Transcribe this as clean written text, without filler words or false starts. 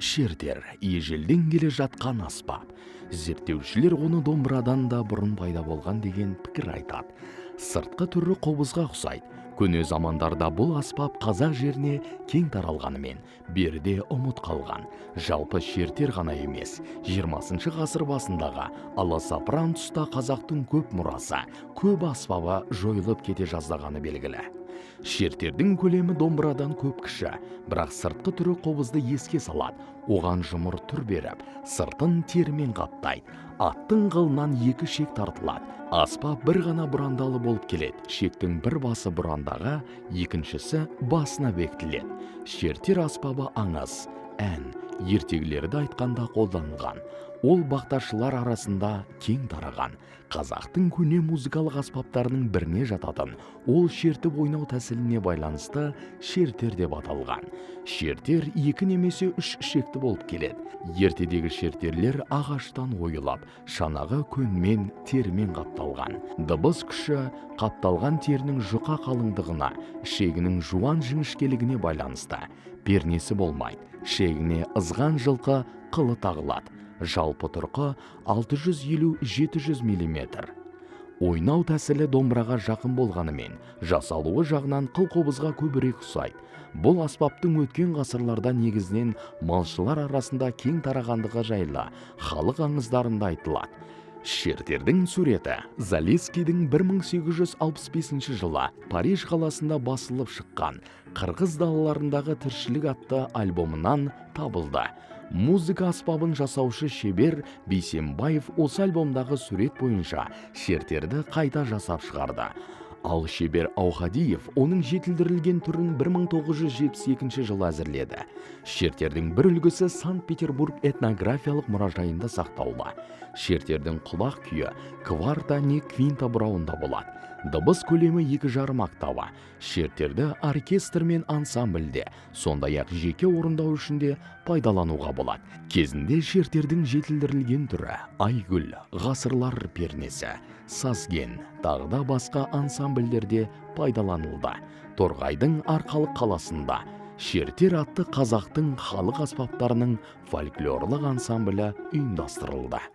Шертер – ежелден келе жатқан аспап. Зерттеушілер оны домбырадан да бұрын пайда болған деген пікір айтады. Сыртқы түрі қобызға ұқсайды. Көне замандарда бұл аспап қазақ жеріне кең таралғанымен, берде ұмыт қалған. Жалпы, шертер ғана емес, 20 ғасыр басындағы аласапыран тұста қазақтың көп мұрасы, көп аспабы жойылып кете жаздағаны белгілі. Шертердің көлемі домбырадан көп кіші, бірақ сыртқы түрі қобызды еске салады. Оған жұмыр түр беріп, сыртын терімен қаптайды. Аттың қылынан екі шек тартылады. Аспап бір ғана бұрандалы болып келеді. Шектің бір басы бұрандаға, екіншісі басына бекітіледі. Шертер аспабы аңыз, ән, ертегілерді айтқанда қолданылған. Ол бақташылар арасында кең тараған. Қазақтың көне музыкалық аспаптарының біріне жататын ол шертіп ойнау тәсіліне байланысты шертер деп аталған. Шертер екі немесе үш ішекті болып келеді. Ертедегі шертерлер ағаштан ойылып, шанағы көнмен, терімен қапталған. Дыбыс күші қапталған терінің жұқа қалыңдығына, ішегінің жуан жіңішкелігіне байланысты. Пернесі болмайды. Ішегіне ызған жылқы қылы тағылады. Жалпы тұрқы 650-700 мм. Ойнау тәсілі домбыраға жақын болғанымен, жасалуы жағынан қыл қобызға көбірек ұқсайды. Бұл аспаптың өткен ғасырларда негізінен малшылар арасында кең тарағандығы жайлы халық аңыздарында айтылады. Шертердің суреті Залесскийдің 1865 жылы Париж қаласында басылып шыққан «Қырғыз далаларындағы тіршілік» атты альбомынан табылды. Музыка аспабын жасаушы шебер Бейсенбаев осы альбомдағы сурет бойынша шертерді қайта жасап шығарды. Ал шебер Аухадиев оның жетілдірілген түрін 1972 жылы әзірледі. Шертердің бір үлгісі Санкт-Петербург этнографиялық мұражайында сақтаулы. Шертердің құлақ күйі кварта не квинта бұрауында болады. Дыбыс көлемі 2,5 октава. Шертерді оркестр мен ансамбльде, сондай-ақ жеке орындау үшін де пайдалануға болады. Кезінде шертердің жетілдірілген түрі «Айгүл», «Ғасырлар пернесі», «Сазген», тағы да басқа ансамбльдерде пайдаланылды. Торғайдың Арқалық қаласында «Шертер» атты қазақтың халық аспаптарының фольклорлық ансамблі ұйымдастырылды.